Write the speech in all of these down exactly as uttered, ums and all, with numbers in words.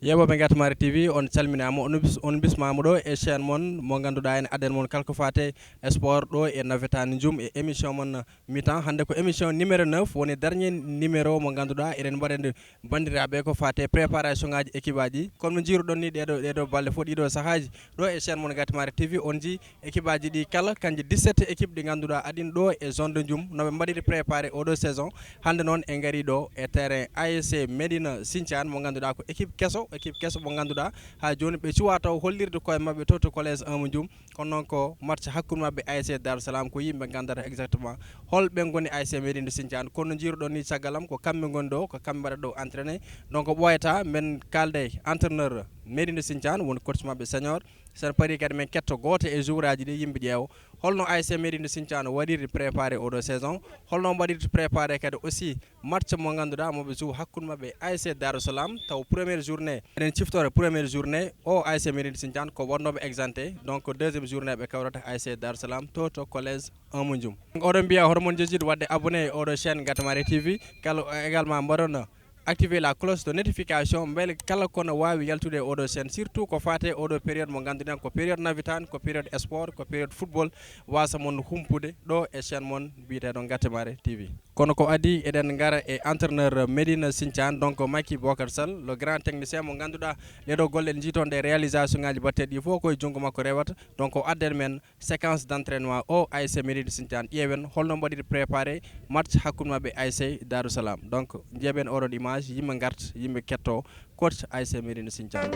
Yeɓoɓe Gatmare T V, on calminaama, on bis-, on bismaama ɗo e chaîne mon mo ngannduɗaa en adden mon kala ko faate e sport ɗo e nawetaan njum e émission mon mi-temps. Hannde ko émission numéro neuf, woni dernier numéro mo ngannduɗaa eɗen mbaɗande banndiraaɓe ko faate préparation ngaji équipe aji. Kono no njiiruɗon ni ɗeɗo, ɗeɗo balɗe fof, ɗiɗo sahaaji ɗo e chaîne mon Gatmare T V, on njii équipe aji ɗi kala, kanji dix-sept équipe ɗi ngannduɗaa aɗin ɗo e zone de Ndioum, no ɓe mbaɗiri préparé oɗo saison. Hannde noon en ngari ɗo e terrain A S C Médina Sinthiane mo ngannduɗaa ko équipe keso, équipe keso mo ngannduɗaa haa jooni ɓe cuwa taw hollirde koye maɓɓe to, to collège un mo Ndioum. Kono noon ko match hakkunde maɓɓe A S C Darou Salam, ko yimɓe nganndata exactement hol ɓe ngoni A S C Médina Sinthiane. Kono no njiiruɗon ni caggal am ko kamɓe ngoni ɗo, ko kamɓe mbaɗata ɗo entraîné. Donc ɓooyata men kaalde entraîneur Médina Sinthiane, woni coach maɓɓe senior. Sen paari kadi men ketto gooto e joueur aji ɗi yimɓe ƴeewa holno A S C Médina Sinthiane waɗirde préparé oɗo saison, holno mbaɗirta préparé kadi aussi match mo ngannduɗaa mo ɓe cuwa hakkunde maɓɓe A S C Darou Salam, taw première journée, eɗen ciftore première journée o A S C Médina Sinthiane ko wonnooɓe exempté, donc deuxième journée ɓe kawrata A S C Darou Salam to, to collège un mo Ndioum. Oɗon mbiya hoto mon jejjit waɗde abonné e oɗo chaîne Gatmare T V, kala également mbaɗon activer la cloche de notification, mbele kala kono waawi yaltude e oɗo chaîne, surtout ko faate oɗo période mo ngannduɗen ko période nawetaan, ko période sport, ko période football, wasa mon humpude ɗo e chaîne mon biyeteeɗo Gatmare T V. Kono ko adii eɗen ngara e entraîneur Médina Sinthiane, donc Macky Bocar Sall, le grand technicien mo ngannduɗaa ɗeɗo golle en njiiton ɗe réalisation ngaji batteɗi ɗi fof koye junngo makko rewata, donc o adden men séquence d'entraînement o A S C Médina Sinthiane. Ƴeewen holno mbaɗiri préparé match hakkunde maɓɓe A S C Darou Salam. Donc njeeɓen oɗon image, yimɓe ngarta, yimɓe ketto coach A S C Médina Sinthiane.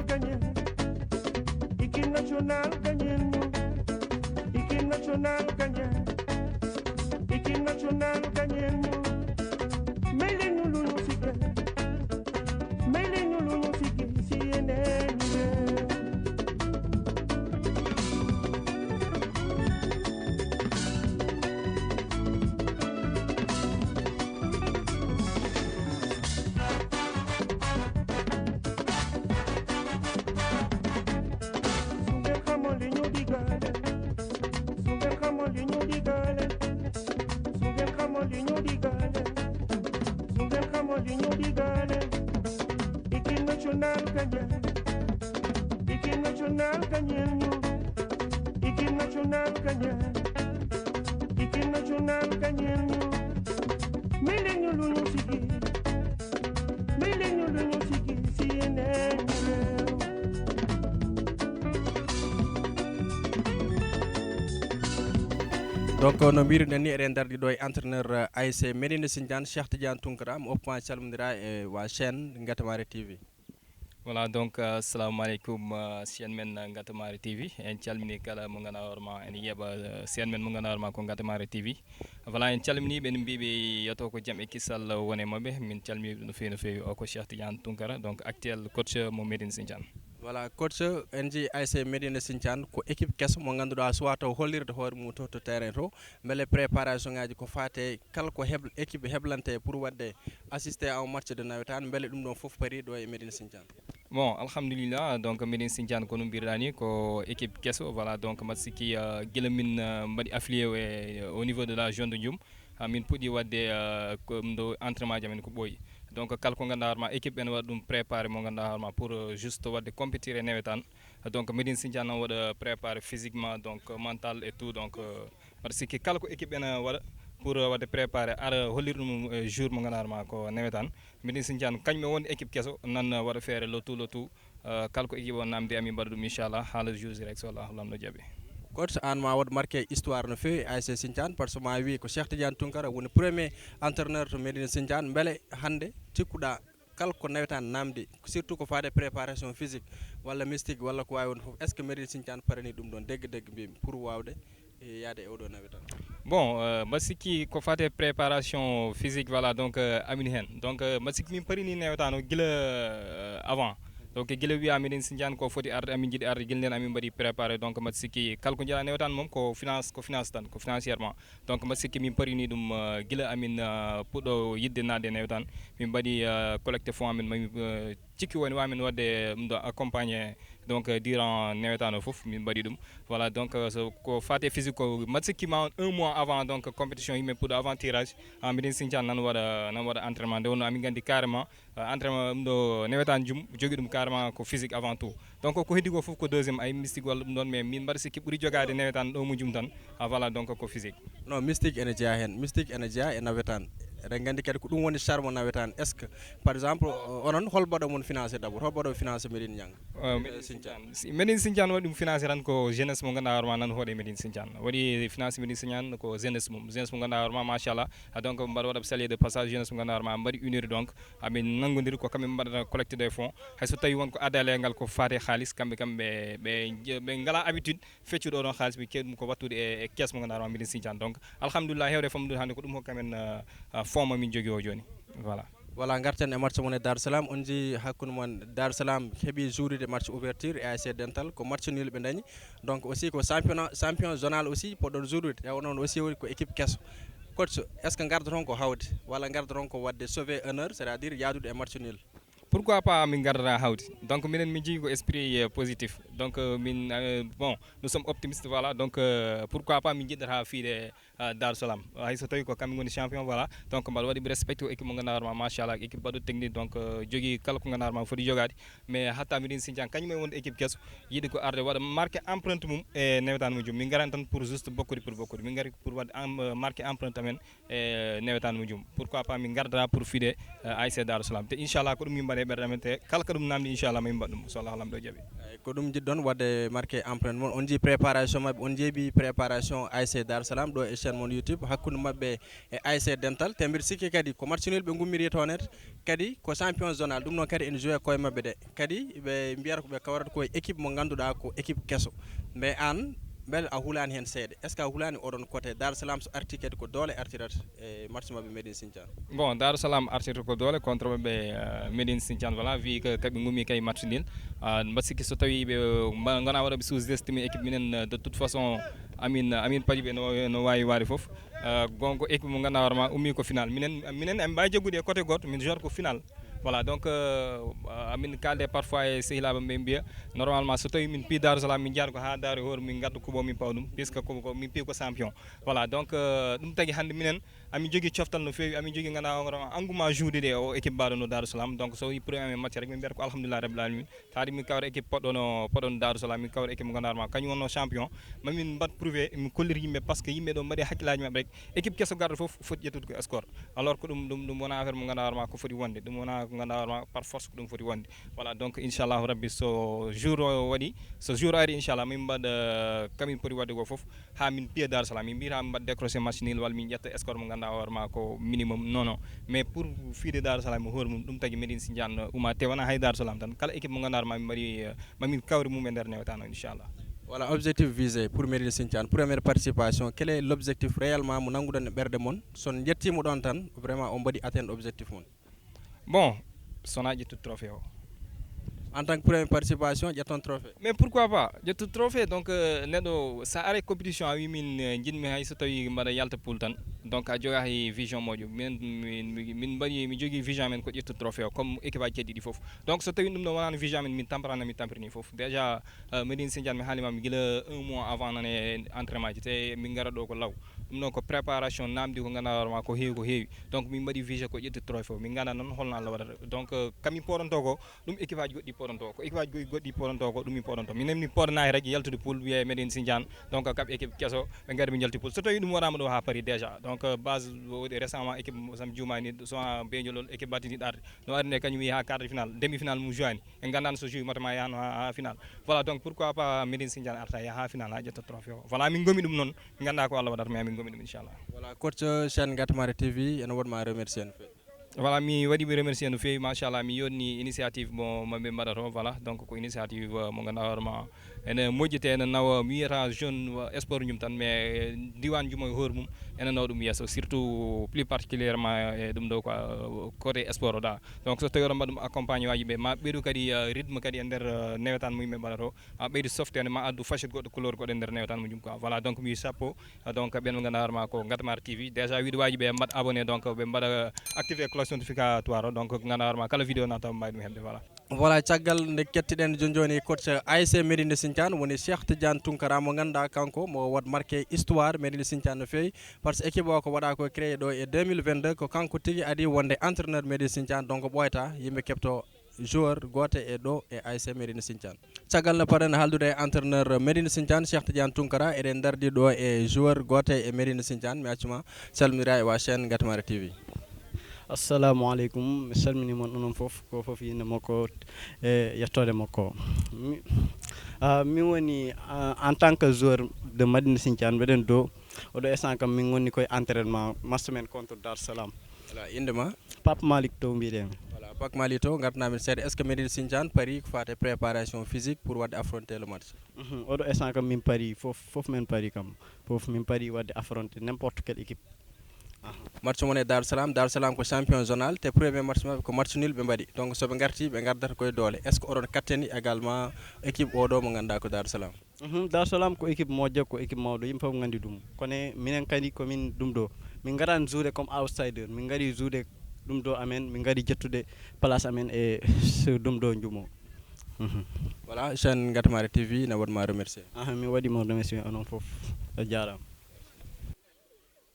Équipe nationale gagnée, équipe nationale gagnée, équipe nationale gagnée. Mele ñu lu ñu sigil, mele ñu lu ñu sigil si yeneen réew. Su ngeen xamoon li ñu digaale, su ngeen xamoon li ñu digaale, su ngeen xamoon li ñu digaale, su ngeen xamoon li ñu digaale. Équipe nationale gagnée, équipe nationale gagnée ñu, équipe nationale gagnée, équipe nationale gagnée ñu. Mele ñu lu ñu sigil, mele ñu lu ñu sigil si yeneen réew. Donc no mbiruɗen ni eɗen darɗi ɗo e entraîneur A S C Médina Sinthiane, Cheikh Tidiane Tounkara, mo oppuma calmodira e wa chaîne Gatmare T V. Voilà, donc euh, assalamu aleykum, euh, chaîne men euh, Gatmare T V. En calmini kala mo ngana horma en yeɓa euh, chaîne men mo ngana horma ko Gatmare T V. Voilà, en calmini ɓen mbiɓe yeto ko jam e kisal wone maɓɓe. Min calmini ɗum no feewi no feewi. O ko Cheikh Tidiane Tounkara, donc actuel coach mo Médina Sinthiane. Voilà, coach, en jii A S C Médina Sinthiane ko équipe keso mo ngannduɗaa suwa taw hollirde hoore mum to, to terrain to. Mbele préparation ngaji ko faate kala ko heb-, équipe heblante pour waɗde assister à un match de nawetaan, mbele ɗum ɗon fof paari ɗo e Médina Sinthiane? Bon, alhamdulillah, donc Médina Sinthiane ko no mbirɗa ni ko équipe keso, voilà, donc mbaɗa sikki euh, gila min euh, mbaɗi affilié e, au niveau de la zone de Ndioum. Ha min puɗɗi waɗde euh, ko ɗum ɗo entraînement ji amen ko ɓooyi. Donc kala ko ngannduɗaa hoore ma équipe ene waɗa ɗum préparé mo ngannduɗaa hoore ma pour euh, juste waɗde compétir e nawetaan. Donc Médina Sinthiane noon waɗa préparé physiquement, donc mental et tout, donc euh, mbaɗa sikki kala ko équipe ene waɗa pour euh, waɗde préparé ara hollir ɗum euh, jour mo ngannduɗaa hoore ma ko nawetaan. Médina Sinthiane kañum e wonde équipe keso nan euh, waɗa feere le tout le tout. Euh, kala ko équipe o namdi amin mbaɗa ɗum inchallah haa le jour ji rek so Allah lamɗo jaɓi. Coach, an ma waɗ marqué histoire no feewi A S C Sinthiane, par ce que ma wi ko Cheikh Tidiane Tounkara woni premier entraîneur to Médina Sinthiane. Mbele hannde cikkuɗa kala ko nawetaan namdi, surtout ko faade préparation physique walla mystique walla ko waawi won fof, est ce que Médina Sinthiane parani ɗum ɗon degge degge mbimi pour waawde e yaade e oɗo nawetaan? Bon euh, mbaɗa sikki ko faate préparation physique, voilà, donc euh, amin heen, donc euh, mbaɗa sikki min parini nawetaan o gila euh, avant, donc gila wiya miɗen si njaan ko foti arde amin jiɗi arde gila nden amin mbaɗi préparé, donc mbaɗa sikki kala ko jeeya nawetaan moom ko finance, ko finance tan, ko financièrement. Donc mbaɗa sikki min parini ɗum euh, gila amin euh, puɗɗo yidde naatde e nawetaan, min mbaɗi euh, collecte fonds amin mami euh, cikki woni wa min waɗde ɗum ɗo accompagné Donc, euh, durant newetaano fof, min mbaɗi ɗum. Voilà, donc, euh, so ko faati e physique ko, mbaɗa sikki ma un mois avant, donc, compétition, yimɓe puɗɗo avant tirage, ah, mbiɗen sincaan nan waɗa, nan waɗa entraînement. Nde wonno amin nganndi carrément, euh, entraînement ɗum ɗo newetaano jum, jogi ɗum carrément ko physique avant tout. Donc, ko heddi ko fof ko deuxième, ay mystique walla ɗum ɗon, mais min mbaɗa sikki ɓuri jogaade newetaano ɗo mo jum tan. Ah, voilà, donc, ko physique. Non, mystique ene jeyaa heen. Mystique ene jeyaa e nawetaan. Eɗen nganndi kadi ko ɗum woni charme nawetaan. Est-ce que, par exemple, o-, onon, hol mbaɗo mon financé d'abord? Hol mbaɗo financé Médine Niang? Euh, Médine Sintian. Si, Médine Sintian waɗi ɗum financé tan ko jeunesse mo ngannduɗaa hoore ma nan hoore Médine Sintian. Waɗi financé Médine Sintian ko jeunesse mum. Jeunesse mo ngannduɗaa hoore ma, machallah. Ah, donc, mbaɗa waɗa saluer de passage jeunesse mo ngannduɗaa hoore ma, mbaɗi unir donc. Amin nanngondiri ko kamɓe mbaɗata collecte des fonds. Hay so tawi won ko addaale ngal ko faati e haalis, kamɓe, kamɓe, ɓe, ɓe ngalaa habitude feccude oɗon haalis, ɓe keewi ɗum ko wattude e, e kees mo ngannduɗaa hoore ma Médine Sintian. Donc, alhamdulillah, heewde famɗude hannde ko ɗum hokki amen, euh, euh, fonds mo min jogii o jooni. Voilà. Voilà, ngarten e match mon e Dar Salam. On njii hakkunde mon, Dar Salam heɓi jouerude match ouverture e A S C Dental, ko match nul ɓe dañi. Donc aussi ko championnat, champion zonal aussi poɗɗon jouerude. E onon aussi woni ko équipe keso. Coach, est-ce que ngardoton ko hawde walla ngardoton ko waɗde sauver honneur, c'est-à-dire yaadude e match nul? Pourquoi pas min ngardata hawde? Donc minen min njii ko esprit, euh, positif. Donc, euh, min, euh, bon, nous sommes optimistes, voilà. Donc, euh, pourquoi pas min njiɗata fiide, euh, Dar Salam. Hay so tawi ko kamɓe ngoni champion, voilà. Donc mbaɗa waɗi respecté ko équipe mo ngannduɗaa hoore ma, machallah, équipe mbaɗo technique, donc, euh, jogii kala ko ngannduɗaa hoore ma foti jogaade. Mais hatta Médine Sintian kañum e wonde équipe keso, yiɗi ko arde waɗa marqué empreinte mum e newetaano mo jum. Min ngarani tan pour juste bokkude pour bokkude. Min ngari pour waɗde em-, euh, marqué empreinte amen e newetaano mo jum. Pourquoi pas min ngardata pour fiide, euh, A S C Dar Salam. Te inchallah ko ɗum min mbaɗi e ɓerɗe amen, te kala ko ɗum namdi inchallah min mbaɗ ɗum so Allah lamɗo jaɓi. Eyyi, ko ɗum njiɗɗon waɗde marqué empreinte mon. On njii préparation maɓɓe, on njeeɓi préparation A S C Dar Salam ɗo e chaîne mon YouTube hakkunde maɓɓe e A S C Dental. Te mbiɗa sikki kadi ko match nul ɓe ngummiri toon. Kadi ko champion zonal, ɗum noon kadi ene joué koye maɓɓe de. Kadi ɓe mbiyata ko ɓe kawrata ko e équipe mo ngannduɗaa ko équipe keso. Mais aan, mbele a hulaani heen seeɗa? Est-ce que a hulaani oɗon côté? Dar Salam so arti kadi ko doole artirata e match maɓɓe Médine Sintian. Bon, Dar Salam artirta ko doole contre maɓɓe, euh, Médine Sintian, voilà, vu que kaɓe ngumi kay match nul. Ah, mbaɗa sikki so tawi ɓe, euh, mba-, ngona waɗa ɓe sous-estimé équipe minen, euh, de toute façon, amin, amin paji ɓe no, no waawi waade fof. Euh, gonga équipe mo ngannduɗaa hoore ma ummi ko final. Minen, minen emin mbaawi jaggude e côté gooto, min jouata ko final. Voilà, donc, euh, amin kaalde parfois e sehilaaɓe ɓe mbiya, normalement so tawi min pii Dar Salam, min njahat ko haa Dar e hoore, min ngadda kubo, min pawa ɗum, puisque ko, ko min pii ko champion. Voilà, donc, euh, ɗum tagi hannde minen, amin jogii coftal no feewi, amin jogii ngannduɗaa hoore ma engouement joueɗe ɗe o équipe mbaɗo no Dar Salam. Donc so yi premier amen match rek, min mbiyata ko alhamdulillah rabbil alamin. Taade min kawra équipe poɗɗono, poɗɗon Darou Salam, min kawra équipe mo ngannduɗaa hoore ma, kañum wonno champion. Ma min mbat prouvé, min kolliri yimɓe, parce que yimɓe ɗo mbaɗi hakkillaaji maɓɓe rek. Équipe keso garɗo fof foti ƴettude ko score. Alors ko ɗum, ɗum, ɗum wona affaire mo ngannduɗaa hoore ma ko foti wonde. Ɗum wona ko ngannduɗaa hoore ma par force ko ɗum foti wonde. Voilà, donc inchallahu rabbi so jour o waɗi, so jour o ari inchallah min mbaɗa, euh, kamin poti waɗde ko fof. Haa min piya Darou Salam, min mbiyata min mbaɗa décroché match nul walla min ƴetta score mo ngannduɗaa hoore ma ko minimum. Non, non. Mais pour fiide Darou Salam e hoore mum, ɗum tagi Médine Sindian uma te wona hay Darou Salam tan. Kala équipe mo ngannduɗaa hoore ma min mbaɗi, euh, ma min kawri mum e nder newetaano, inchallah. Voilà, objectif visé pour Médine Sindian. Première participation, quel est l'objectif réellement mo nannguɗon e ɓerɗe mon? So on njettiima ɗoon tan, vraiment on mbaɗi atteindre objectif mon. Bon, so wonaa ƴettude trophée o. En tant que première participation, ƴetton trophée. Mais pourquoi pas? Ƴettude trophée, donc, euh, neɗɗo, so a arii compétition, a wii min, euh, njiɗmi hay so tawii mbaɗa yalta poule tan. Donc, a jogaa hay vision moƴƴo. Min, min, min, min mbaɗi, mi jogii vision amen ko ƴettude trophée o, comme équipe aji keddi ɗi fof. Donc, so tawii ɗum ɗo wonaano vision amen, min tampata no min tampiri ni fof. Déjà, euh, Médine Sindian, mi haali ma, mi gila un mois avant nan e entraînement ji, te min ngara ɗo ko law. Ɗum ɗon ko préparation, namdi ko ngannduɗaa hoore ma ko heewi, ko heewi. Donc, min mbaɗi vision ko ƴettude trophée o. Min nganndaa noon holno Allah waɗata. Donc, euh, kamin pooɗonto ko, ɗum équipe aji goɗɗi pooɗonto ko. Équipe aji goɗɗi pooɗonto ko, ɗum min pooɗonto. Minen min pooɗanaaki rek yaltude poule, wiyee Médine Sindian. Donc, kaɓ équipe keso, ɓe ngari ɓe njalti poule. So tawii ɗum waɗaama ɗo haa paari déjà. Donc, euh, base, récemment, équipe, so mi juumaani, so a Beñol, équipe battiniiɗo arde. No ari nde kañum yehi haa quart de finale, demi finale mum joini. En nganndaano so joue mata ma yahno haa, haa finale. Voilà, donc pourquoi pas Médine Sindian arta yaha haa finale haa ƴetta trophée o. Voilà, min ngomi ɗum noon, min nganndaa ko Allah waɗata, mais min ngomi ɗum, inchallah. Voilà, coach, euh, chaîne Ngatamari T V, ene waɗi ma remercier no feewi. Voilà, mi waɗi ɓe remercier no feewi, machallah, mi yoni initiative mo, mo ɓe mbaɗata o, voilà, donc ko initiative, euh, mo ngannduɗaa hoore ma, ene moƴƴi te ene nawa, mi wiyata jeune, euh, sport ñum tan, mais, euh, diiwaan Jumo e hoore mum, ene nawa ɗum yeeso, surtout plus particulièrement e ɗum ɗo quoi, euh, côté sport o da. Donc, so tawii oɗon mbaɗa ɗum accompagné waaji ɓe, ma ɓeydu kadi, euh, rythme kadi e nder, euh, newetaano mo yimɓe mbaɗata o, ma ɓeydu softeende, ma addu facette goɗɗo, couleur goɗɗo e nder newetaano mo jum quoi. Voilà, donc mi wii chapeau, euh, donc ɓen ɓe ngannduɗaa hoore ma ko Ngatamari T V. Déjà wiide waaji ɓe mbaɗa abonné, donc ɓe mbaɗa activé cloche notificatoire o, donc ngannduɗaa hoore ma kala vidéo naata mbawi ɗum heɓde, voilà. Voilà, caggal nde kettiɗen jooni jooni, coach A S C Médina Sinthiane woni Cheikh Tidiane Tounkara, mo ngannduɗaa kanko mo waɗ marqué histoire Médina Sinthiane no feewi, par ce que équipe o ko waɗa ko créé ɗo e deux mille vingt-deux, ko kanko tigi adi wonde entraîneur Médina Sinthiane, donc ɓooyata yimɓe keɓto joueur gooto e ɗo e A S C Médina Sinthiane. Caggal no paɗen haaldude e entraîneur Médina Sinthiane, Cheikh Tidiane Tounkara, eɗen ndardi ɗo e joueur gooto e Médina Sinthiane, mi accuma salmira e wa chaîne Gatumare T V. Assalamu aleykum, mi salmini mon onon fof, ko fof yinde makko e yettode makko. Mi, ah, mi woni, ah, en tant que joueur de Madina Sinthiane, mbeɗen do oɗo instant kam min gonni koye entraînement match men contre Dar Salam. Voilà, inde ma? Pape Malick Tow mbiɗen. Voilà, Pape Malick Tow, ngartanamin seeɗa, est ce que Médina Sinthiane pari ko fate préparation physique pour waɗde affronter le match? Mhm, oɗo instant kam min pari fof, fof men pari kam, fof min pari waɗde affronter n'importe quelle équipe. Match mon e Darou Salam, Darou Salam ko champion zonal, te premier match maɓɓe ko match nul ɓe mbaɗi, donc soɓe garti ɓe gardata koye doole. Est ce que oɗon kattani également équipe oɗo mo ngannduɗaa ko Darou Salam? Mhm, Darou Salam ko équipe moƴƴo, ko équipe mawɗo, yimɓe fof nganndi ɗum. Kono minen kadi ko min ɗum ɗo, min ngarani jouer comme outsider, min ngari jouer ɗum ɗo amen, min ngari ƴettude place amen e ɗum ɗo njumo. Mhm. Voilà, chaîne Gatumare T V na waɗma remercier. Aha, mi waɗi mo remercier onon fof. A jaaraama.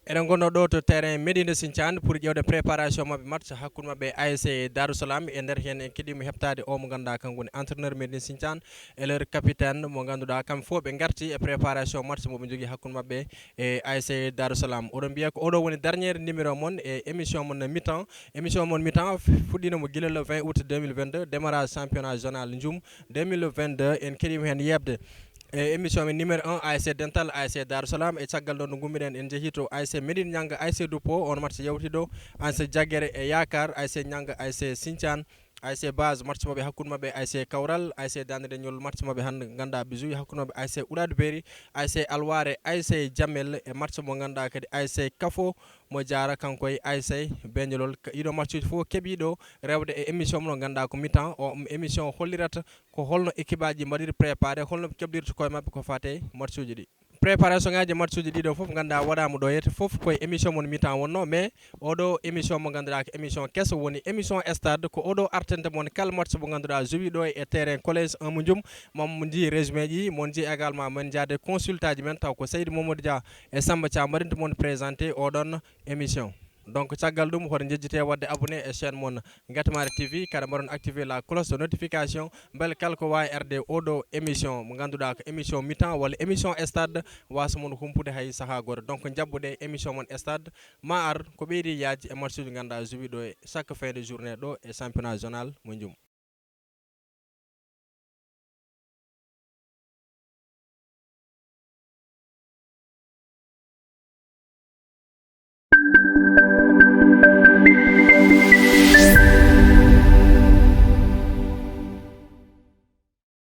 Eɗen ngonno ɗo to terrain Médina Sinthiane pour ƴeewde préparation maɓɓe match hakkunde maɓɓe A S C Darou Salam. E nder heen en keɗiima heɓtaade o mo ngannduɗaa kanko woni entraîneur Médina Sinthiane e leur capitaine mo ngannduɗaa, kamɓe fof ɓe ngarti e préparation match mo ɓe njogii hakkunde maɓɓe e A S C Darou Salam. Oɗon mbiya ko oɗo woni dernier numéro mon e émission mon mi-temps. Émission mon mi-temps fuɗɗiino mo gila le vingt août deux mille vingt-deux, démarrage championnat zonal Ndioum deux mille vingt-deux. En keɗiima heen yeɓde e émission men numéro un, A S C Dental, A S C Darou Salam. E caggal ɗon no ngummiɗen, en njehii to A S C Médine Nianga, A S C Duppo, on match yawti ɗo, A S C Jaggere e Yakar, A S C Nianga, A S C Sinthiane, A S C Base, match maɓɓe hakkunde maɓɓe A S C Kawral, A S C Dande Deñol, match maɓɓe hannde ngannduɗaa ɓe jowi hakkunde maɓɓe A S C Uɗaadu Beeri, A S C Alware, A S C Jamel, e match mo ngannduɗaa kadi A S C Kafo mo Jaara, kanko e A S C Beñolol. Ɗiɗo match uji fof keɓiiɗo rewde e émission mo ngannduɗaa ko mi-temps. O émission hollirata ko holno équipe aji mbaɗiri préparé, holno ɓe keblirta koye maɓɓe ko fate match uji ɗi. Préparation ngaji match uji ɗiɗo fof ngannduɗaa waɗaama ɗo, yete fof koye émission mon mi-temps wonno, mais oɗo émission mo ngannduɗaa ko émission keso, woni émission stade. Ko oɗo artanta mon kala match mo ngannduɗaa jowi ɗo e terrain collège un mo Ndioum. Mon njii résumé ji, mon njii également mon njaade consultant ji men, taw ko Seydi Mamadou Dia e Samba Thiam mbaɗinta mon présenté oɗon émission. Donc caggal ɗum, hoto njejjite waɗde abonné e chaîne mon Gatumare T V, kada mbaɗon activé la cloche de notification, mbele kala ko waawi arde oɗo émission mo ngannduɗaa ko émission mi-temps walla émission stade, wasa mon humpude hay sahaa gooto. Donc jabbuɗe émission mon stade ma ar ko ɓeydi yaaj e match uji ngannduɗaa jowi ɗo e chaque fin de journée ɗo e championnat zonal mo Ndioum.